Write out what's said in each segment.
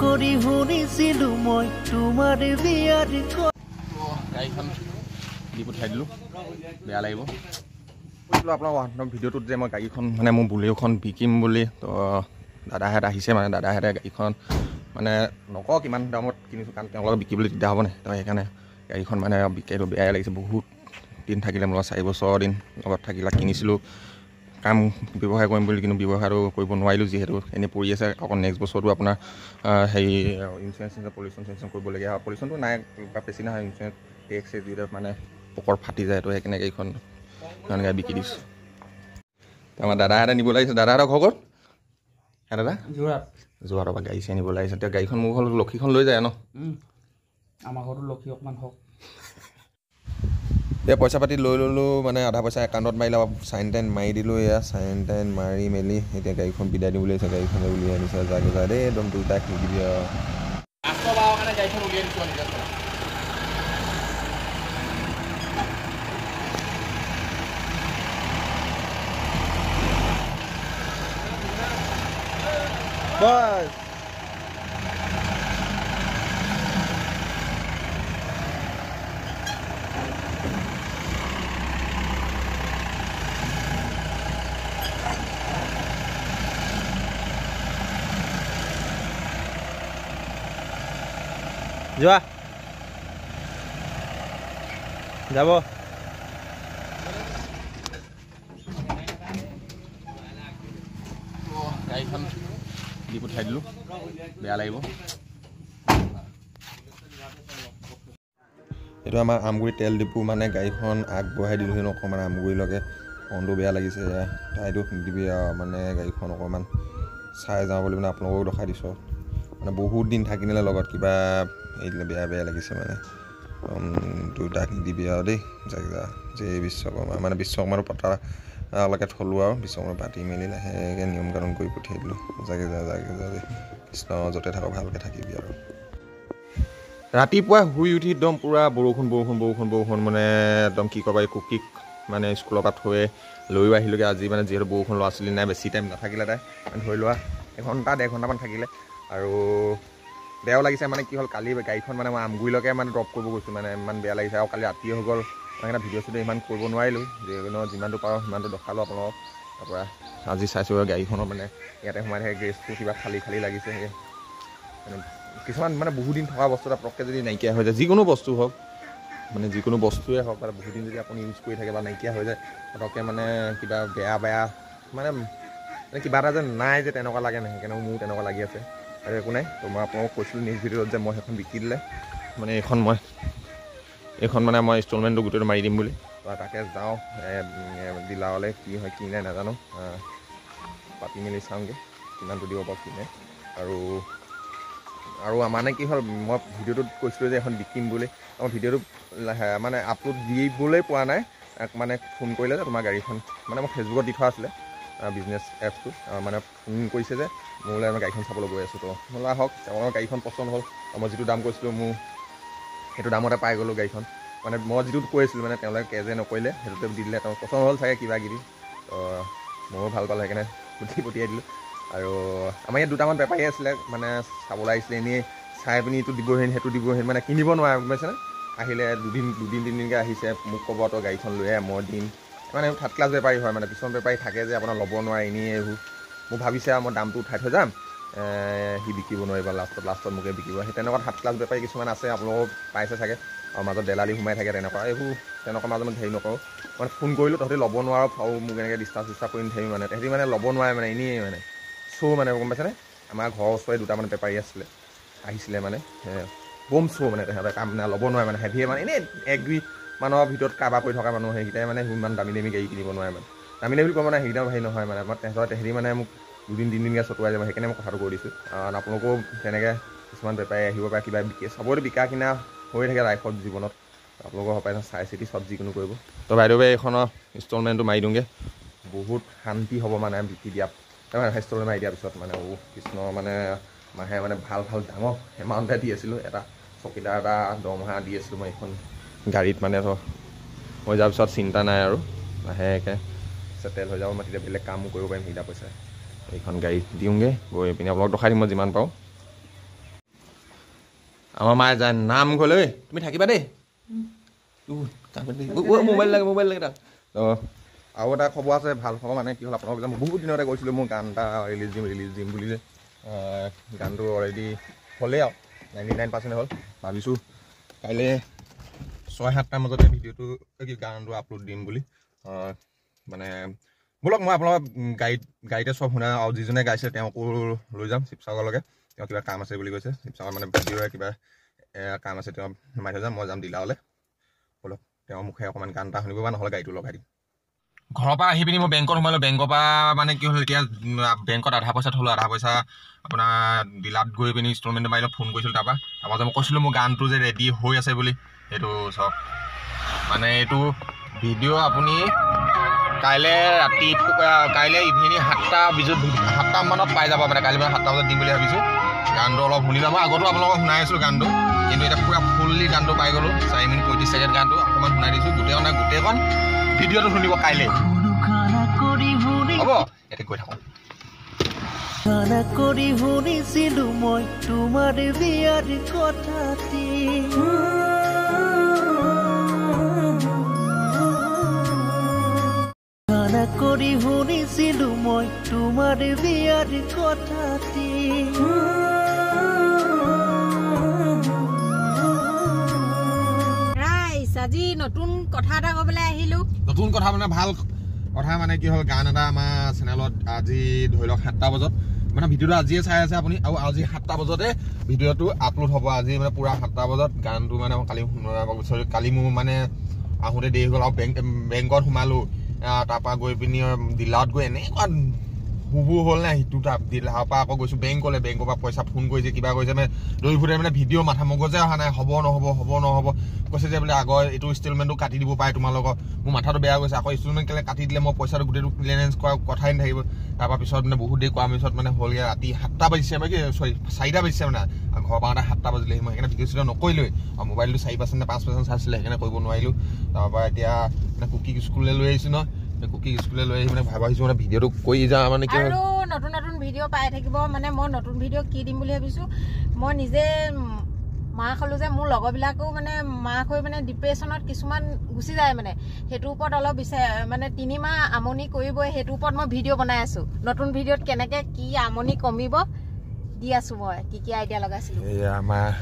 কৰি শুনিছিলো মই তোমাৰ বিয়াৰ গাড়ীখন দি পঠিয়াই দিলোঁ, বেয়া লাগিব। কৈছিলোঁ আপোনালোকৰ ভিডিঅ'টোত যে মই গাড়ীখন মানে মোৰ বুলেৰ'খন বিকিম বুলি। তো দাদাহঁত আহিছে, মানে দাদাহঁতে গাড়ীখন মানে নকওঁ কিমান দামত কিনিছোঁ, কাৰণ তেওঁলোকে বিকিবলৈ দিগদাৰ হ'ব নাই। তো সেইকাৰণে গাড়ীখন মানে বিকাইটো বেয়াই লাগিছে। বহুত দিন থাকিলে, মোৰ 4 বছৰ দিন লগত থাকিলে, কিনিছিলোঁ কাম ব্যৱসায় কৰিম বুলি, কিন্তু ব্যৱসায়টো কৰিব নোৱাৰিলোঁ যিহেতু এনেই পৰি আছে। আকৌ নেক্সট বছৰটো আপোনাৰ হেৰি ইঞ্চুৰেঞ্চ পলিউশ্যন চেঞ্চন কৰিবলগীয়া হয়। পলিউশ্যনটো নাই বা বেছি নহয়, ইঞ্চুৰেঞ্চ টেক্স দুয়োটা মানে পকৰ ফাটি যায়। তো সেইকাৰণে গাড়ীখন গাড়ী বিকি দিছোঁ। তো আমাৰ দাদাহঁতে নিবলৈ আহিছে। দাদাহঁতৰ ঘৰ ক'ত হে দাদা? যোৰহাট। যোৰহাটৰ পৰা গাড়ী চাই নিবলৈ আহিছে। এতিয়া গাড়ীখন মোৰ ঘৰত লক্ষীখন লৈ যায় ন? আমাৰ ঘৰতো লক্ষী অকণমান হওক। এতিয়া পইচা পাতি লৈ ল'লোঁ, মানে আধা পইচা একাউণ্টত মাৰিলে, চাইন টাইন মাৰি দিলোঁ। এয়া চাইন টাইন মাৰি মেলি এতিয়া গাড়ীখন বিদায় দিবলৈ আহিছে। গাড়ীখনে উলিয়াই আনিছে, যাগে যা দেই, একদম দুটাক নিদিবি আৰু। বাছ যোৱা যাব। গাড়ীখন দি পঠিয়াই দিলোঁ, বেয়া লাগিব। এইটো আমাৰ আমগুৰি তেল ডিপু, মানে গাড়ীখন আগবঢ়াই দিলোঁ হেনো অকণমান আমগুৰিলৈকে। মনটো বেয়া লাগিছে, তাইতো নিদিবি আৰু। মানে গাড়ীখন অকণমান চাই যাওঁ বুলি মানে আপোনালোককো দেখাই দিছোঁ। মানে বহুত দিন থাকিলে লগত কিবা এই দিলে বেয়া বেয়া লাগিছে। মানে দুটাক নিদিবি আৰু দেই, যাক যা। যে বিশ্বকৰ্মা মানে বিশ্বকৰ্মাটো পতালৈকে থলোঁ আৰু বিশ্বকৰ্মা পাতি মেলি লাহেকৈ নিয়ম কানুন কৰি পঠিয়াই দিলোঁ। যাকে যা, যাকে যা দেই, কৃষ্ণ য'তে থাক ভালকৈ থাকিবি আৰু। ৰাতিপুৱা শুই উঠি একদম পূৰা বৰষুণ বৰষুণ বৰষুণ বৰষুণ, মানে একদম কি ক'বা, এই কুকিক মানে স্কুলৰ পৰা থৈ লৈও আহিলোগৈ আজি। মানে যিহেতু বৰষুণ, ল'ৰা ছোৱালী নাই, বেছি টাইম নাথাকিলে তাই, ধৰি লোৱা 1 ঘণ্টা 1.5 ঘণ্টামান থাকিলে। আৰু বেয়াও লাগিছে, মানে কি হ'ল, কালি গাড়ীখন মানে মই আমগুৰিলৈকে মানে ড্ৰপ কৰিব গৈছোঁ, মানে ইমান বেয়া লাগিছে। আৰু কালি ৰাতিয়ে হৈ গ'ল, সেইকাৰণে ভিডিঅ' চিডিঅ' ইমান কৰিব নোৱাৰিলোঁ। যিকোনো যিমানটো পাৰোঁ সিমানটো দেখালোঁ আপোনালোকক। তাৰপৰা আজি চাইছোঁ গাড়ীখনৰ মানে ইয়াতে সোমাই থাকে গেৰেজটো কিবা খালী খালী লাগিছে। সেই মানে কিছুমান মানে বহুত দিন থকা বস্তু এটা পটককৈ যদি নাইকিয়া হৈ যায়, যিকোনো বস্তু হওক, মানে যিকোনো বস্তুৱে হওক, বা বহুত দিন যদি আপুনি ইউজ কৰি থাকে বা নাইকিয়া হৈ যায় পটককৈ, মানে কিবা বেয়া বেয়া মানে মানে কিবা এটা যে নাই যে তেনেকুৱা লাগে নাই। সেইকাৰণে মোৰ তেনেকুৱা লাগি আছে আৰু একো নাই। তো মই আপোনালোকক কৈছিলোঁ নেক্সট ভিডিঅ'ত যে মই সেইখন বিকি দিলে মানে এইখন মানে মই ইনষ্টলমেণ্টটো গোটেইটো মাৰি দিম বুলি। তো তাকে যাওঁ ডিলাৰলৈ, কি হয় কি নাই নাজানো, পাতি মেলি চাওঁগৈ কিমানটো দিব পাৰোঁ কি নাই। আৰু আৰু মানে কি হ'ল, মই ভিডিঅ'টোত কৈছিলোঁ যে এখন বিকিম বুলি, মই ভিডিঅ'টো মানে আপলোড দিবলৈ পোৱা নাই। মানে ফোন কৰিলে যে তোমাৰ গাড়ীখন, মানে মই ফেচবুকত দি থোৱা আছিলে বিজনেছ এপছটো, মানে ফোন কৰিছে যে মোলৈ মই গাড়ীখন চাবলৈ গৈ আছোঁ। তো মোলৈ আহক, তেওঁলোকৰ গাড়ীখন পচন্দ হ'ল। মই যিটো দাম কৈছিলোঁ মোৰ সেইটো দামতে পাই গ'লোঁ গাড়ীখন। মানে মই যিটো কৈ আছিলোঁ মানে তেওঁলোকে কেজে নকৰিলে, সেইটোতে দি দিলে। তেওঁ পচন্দ হ'ল চাগে কিবা কিবি, তো ময়ো ভাল পালোঁ, সেইকাৰণে সুধি পঠিয়াই দিলোঁ। আৰু আমাৰ ইয়াত দুটামান বেপাৰী আছিলে, মানে চাবলৈ আহিছিলে, এনেই চাই পিনি ইটো দিবহি সেইটো দিবহি, মানে কিনিব নোৱাৰে, গম পাইছেনে? আহিলে দুদিন দুদিন তিনিদিনকৈ আহিছে, মোক ক'ব তই গাড়ীখন লৈ আহ মই দিম। মানে থাৰ্ড ক্লাছ বেপাৰী হয়, মানে কিছুমান বেপাৰী থাকে যে আপোনাৰ ল'ব নোৱাৰে এনেই এইবোৰ। মোক ভাবিছে আৰু মই দামটো উঠাই থৈ যাম, সি বিকিব নোৱাৰিব, লাষ্টত লাষ্টত মোকে বিকিব। সেই তেনেকুৱা থাৰ্ড ক্লাছ বেপাৰী কিছুমান আছে, আপোনালোকক পাইছে চাগে। আৰু মাজত দেলালি সোমাই থাকে তেনেকুৱা, এইবোৰ তেনেকুৱা মাজত মই হেৰি নকৰোঁ। মানে ফোন কৰিলোঁ, তহঁতি ল'ব নোৱাৰ আৰু মোক এনেকৈ ডিষ্টাৰ্ব চিষ্টাৰ্ব কৰি নাথাকিবি। মানে তেহেঁতি মানে ল'ব নোৱাৰে, মানে এনেই মানে শ্ব' মানে, গম পাইছেনে? আমাৰ ঘৰৰ ওচৰৰে দুটামান বেপাৰী আছিলে, আহিছিলে, মানে বম শ্ব' মানে তেহেঁতে কাম নাই, ল'ব নোৱাৰে। মানে হেভিয়ে মানে এনেই এক দুই মানৰ ভিতৰত কাৰবাৰ কৰি থকা মানুহ, সেইকেইটাই মানে ইমান দামী দামী গাড়ী কিনিব নোৱাৰে। মানে দামী দামী বুলি ক'ব মানে সেইকেইটাও হেৰি নহয়, মানে আমাৰ তেহেঁতি মানে মোক দুদিন তিনিদিনকৈ চটুৱাই যাব, সেইকাৰণে মই কথাটো কৈ দিছোঁ। কাৰণ আপোনালোকেও তেনেকৈ কিছুমান বেপাৰী আহিব পাৰে, কিবা বিকে, চবৰে বিকা কিনা হৈ থাকে লাইফত, জীৱনত। আপোনালোকৰ সপাই চাই চিতি চব যিকোনো কৰিব। তো বাইদেউ এইখনৰ ইনষ্টলমেণ্টটো মাৰি দিওঁগৈ, বহুত শান্তি হ'ব মানে বিকি দিয়া, ইনষ্টলমেণ্ট মাৰি দিয়াৰ পিছত। মানে অ' কৃষ্ণ, মানে মাহে মানে ভাল ভাল ডাঙৰ এমাউণ্ট এটা দি আছিলোঁ, এটা চকীদাৰ এটা দৰমহা দি আছিলোঁ মই এইখন গাড়ীত। মানে ধৰ হৈ যোৱাৰ পিছত চিন্তা নাই আৰু, লাহেকৈ ছেটেল হৈ যাব, মই তেতিয়া বেলেগ কামো কৰিব পাৰিম সেইকেইটা পইচা। এইখন গাড়ী দিওঁগৈ গৈ পিনি আপোনালোক দেখাই দিম মই যিমান পাৰোঁ। আমাৰ মায়ে যায় নামঘৰলৈ। তুমি থাকিবা দেই। মোবাইল লাগে, মোবাইল লাগে তাক। আৰু এটা খবৰ আছে, ভাল খবৰ। মানে কি হ'ল, আপোনালোক যে মই বহুত দিনতে কৈছিলোঁ মোৰ গান এটা ৰিলিজ দিম, ৰিলিজ দিম বুলি যে, গানটো অলৰেডি হ'লেই আৰু 99% হ'ল। ভাবিছোঁ কাইলৈ 6-7টাৰ মাজতে ভিডিঅ'টো কি গানটো আপলোড দিম বুলি। মানে ব'লক, মই আপোনালোকক গাড়ীতে চব শুনা আৰু যিজনে গাইছে তেওঁকো লৈ যাম শিৱসাগৰলৈকে। তেওঁ কিবা কাম আছে বুলি কৈছে, শিৱসাগৰত মানে ভিডিঅ'ৰে কিবা কাম আছে, তেওঁ মাৰি থৈ যাম, মই যাম ডিলাৰলৈ। ব'লক, তেওঁৰ মুখে অকণমান গান এটা শুনিব বা নহ'লে গাড়ীটো লগাই দিম। ঘৰৰ পৰা আহি পিনি মই বেংকত সোমালোঁ। বেংকৰ পৰা মানে কি হ'ল, এতিয়া বেংকত আধা পইচা থ'লোঁ, আধা পইচা আপোনাৰ ডিলাৰত গৈ পিনি ইনষ্টলমেণ্ট মাৰিলে। ফোন কৰিছিলোঁ তাৰপৰা যে মই কৈছিলোঁ মোৰ গানটো যে ৰেডি হৈ আছে বুলি, সেইটো চাওক। মানে এইটো ভিডিঅ' আপুনি কাইলৈ ৰাতিপুৱা, কাইলৈ ইভিনিং 7টা মানত পাই যাব। মানে কাইলৈ মানে 7টা বজাত দিম বুলি ভাবিছোঁ। গানটো অলপ শুনিলোঁ, মই আগতো আপোনালোকক শুনাই আছিলোঁ গানটো, কিন্তু এতিয়া পূৰা ফুল্লি গানটো পাই গ'লোঁ। 4 মিনিট 35 ছেকেণ্ড গানটো অকণমান শুনাই দিছোঁ। গোটেইখন নাই, গোটেইখন ভিডিঅ'টো শুনিব কাইলৈ হ'ব। এতিয়া গৈ থাকোঁ। কৰি শুনিছিলোঁ মই তোমাৰ বিয়াৰ কথাটি, কৰি শুনিছিলোঁ মই তোমাৰ বিয়াৰ কথাটি। ৰাইজ, আজি নতুন কথা এটা ক'বলৈ আহিলো। নতুন কথা মানে ভাল কথা, মানে কি হ'ল, গান এটা আমাৰ চেনেলত আজি ধৰি লওক 7টা বজাত, মানে ভিডিঅ'টো আজিয়ে চাই আছে আপুনি, আৰু আজি 7টা বজাতে ভিডিঅ'টো আপলোড হ'ব। আজি মানে পূৰা 7টা বজাত গানটো, মানে কালি, চৰি, কালি মোৰ মানে আহোঁতে দেৰি হ'ল আৰু বেংকত সোমালোঁ, তাৰপৰা গৈ পিনি ডিলাৰত গৈ এনেকুৱা হুবু হ'ল নাই সিটো। তাত ডিলাৰৰ পৰা আকৌ গৈছোঁ বেংকলৈ, বেংকৰ পৰা পইচা ফোন কৰিছে, কিবা কৰিছে, মানে দৌৰি ফুৰে, মানে ভিডিঅ' মাথা মগজে অহা নাই, হ'ব নহ'ব, হ'ব নহ'ব। কৈছে যে বোলে আগৰ এইটো ইনষ্টলমেণ্টটো কাটি দিব পাৰে তোমালোকৰ। মোৰ মাথাটো বেয়া গৈছে, আকৌ ইনষ্টলমেণ্ট কেলৈ কাটি দিলে মই পইচাটো গোটেইটো ক্লিয়াৰেঞ্চ কৰা কথাই নাথাকিব। তাৰপৰা পিছত মানে বহুত দেৰি কৰাৰ পিছত মানে হ'লগৈ ৰাতি 7টা বাজিছে, মানে কি, চৰি, 4টা বাজিছে, মানে ঘৰৰ পাওঁতে 7টা বাজিলে। মই সেইকাৰণে ভিডিঅ' চিডিঅ' নকৰিলোৱেই, আৰু মোবাইলটো 4% নে 5% চাৰ্জ আছিলে, সেইকাৰণে কৰিব নোৱাৰিলোঁ। তাৰপৰা এতিয়া মানে কুকিক স্কুললৈ লৈ আহিছোঁ ন, কুকিক স্কুললৈ লৈ আহি মানে ভাবিছোঁ মানে ভিডিঅ'টো কৰি যাওঁ, মানে কি আৰু নতুন নতুন ভিডিঅ' পাই থাকিব। মানে মই নতুন ভিডিঅ' কি দিম বুলি ভাবিছোঁ, মই নিজে মাক হ'লো যে, মোৰ লগৰবিলাকো মানে মাক হৈ মানে ডিপ্ৰেশ্যনত কিছুমান গুচি যায়, মানে সেইটোৰ ওপৰত অলপ বিচাৰ, মানে 3 মাহ আমনি কৰিবই, সেইটোৰ ওপৰত মই ভিডিঅ' বনাই আছোঁ। নতুন ভিডিঅ'ত কেনেকৈ কি আমনি কমিব দি আছো, মই কি কি আইডিয়া লগাইছিলো।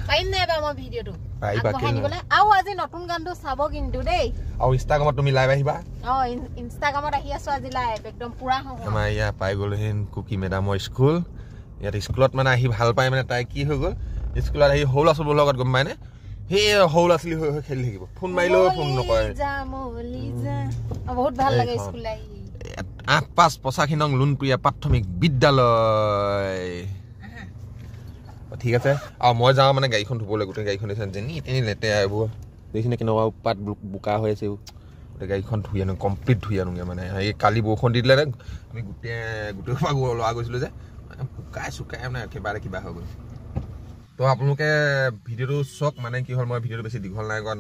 পাৰিম নাই বাৰু মই ভিডিঅ'টো আগবঢ়াই নিবলৈ। আৰু আজি নতুন গানটো চাব কিন্তু দেই। আৰু ইনষ্টাগ্ৰামত তুমি লাইভ আহিবা? অ, ইনষ্টাগ্ৰামত আহি আছো আজি লাইভ, একদম পুৰা। আমাৰ ইয়াত পাই গ'লোহেন কুকি মেডামৰ স্কুল। ইয়াত স্কুলত মানে আহি ভাল পায়, মানে তাই কি হৈ গ'ল, স্কুলত আহি সৰু ল'ৰা ছোৱালীৰ লগত, গম পায়নে, সেই সৰু ল'ৰা ছোৱালী হৈ হৈ খেলি থাকিব, ফোন মাৰিলেও ফোন নকৰে। বহুত ভাল লাগে স্কুল আহি। 8 5 85 নং লোনপ্ৰিয়া প্ৰাথমিক বিদ্যালয়। ঠিক আছে, আৰু মই যাওঁ মানে গাড়ীখন ধুবলৈ। গোটেই গাড়ীখন দেখিছে যেনি তেনি লেতেৰা, এইবোৰ দেখিছেনে কেনেকুৱা পাত বোকা হৈ আছে। গোটেই গাড়ীখন ধুই আনো, কমপ্লিট ধুই আনোগৈ। মানে এই কালি বৰষুণ দি দিলে, আমি গোটেই গোটেই ল'ৰা গৈছিলোঁ যে, শুকাই চুকাই মানে একেবাৰে কিবা হৈ গ'ল। তো আপোনালোকে ভিডিঅ'টো চাওক। মানে কি হ'ল, মই ভিডিঅ'টো বেছি দীঘল নাই কৰা,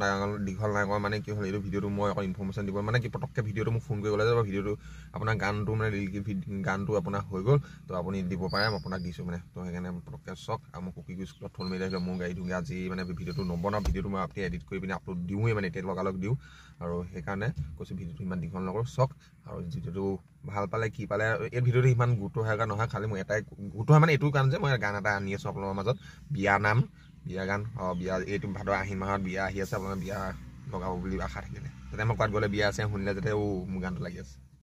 দীঘল নাই কৰা, মানে কি হ'ল, এইটো ভিডিঅ'টো মই অকণ ইনফৰ্মেশ্যন দিব, মানে কি পটককৈ ভিডিঅ'টো মোক ফোন কৰি ক'লে যে ভিডিঅ'টো আপোনাৰ গানটো, মানে গানটো আপোনাৰ হৈ গ'ল, তো আপুনি দিব পাৰে, মই আপোনাক দিছোঁ মানে। তো সেইকাৰণে পটককৈ চাওক। আৰু মই কুকি স্কুলত থৈ মেলি আহিলোঁ, মোৰ গাড়ী ধুওঁগৈ। আজি মানে ভিডিঅ'টো নবনাওঁ, ভিডিঅ'টো মই আপুনি এডিট কৰি পিনি আপলোড দিওঁৱেই, মানে এতিয়া লগালগ দিওঁ, আৰু সেইকাৰণে কৈছোঁ ভিডিঅ'টো ইমান দীঘল নকৰোঁ। চাওক, আৰু ভিডিঅ'টো ভাল পালে কি পালে, এই ভিডিঅ'টো ইমান গুৰুত্ব হোৱাৰ কাৰণ নহয়, খালি মই এটাই গুৰুত্ব হয়, মানে এইটো কাৰণ যে মই গান এটা আনি আছোঁ আপোনালোকৰ মাজত, বিয়া নাম, বিয়া গান। অঁ, বিয়া এইটো ভাদ আহিন মাহত বিয়া আহি আছে, আপোনাৰ বিয়া লগাব বুলি আশা থাকিলে, যাতে মই ক'ৰবাত গ'লে বিয়া আছে শুনিলে যাতে অ' মোৰ গানটো লাগি আছে।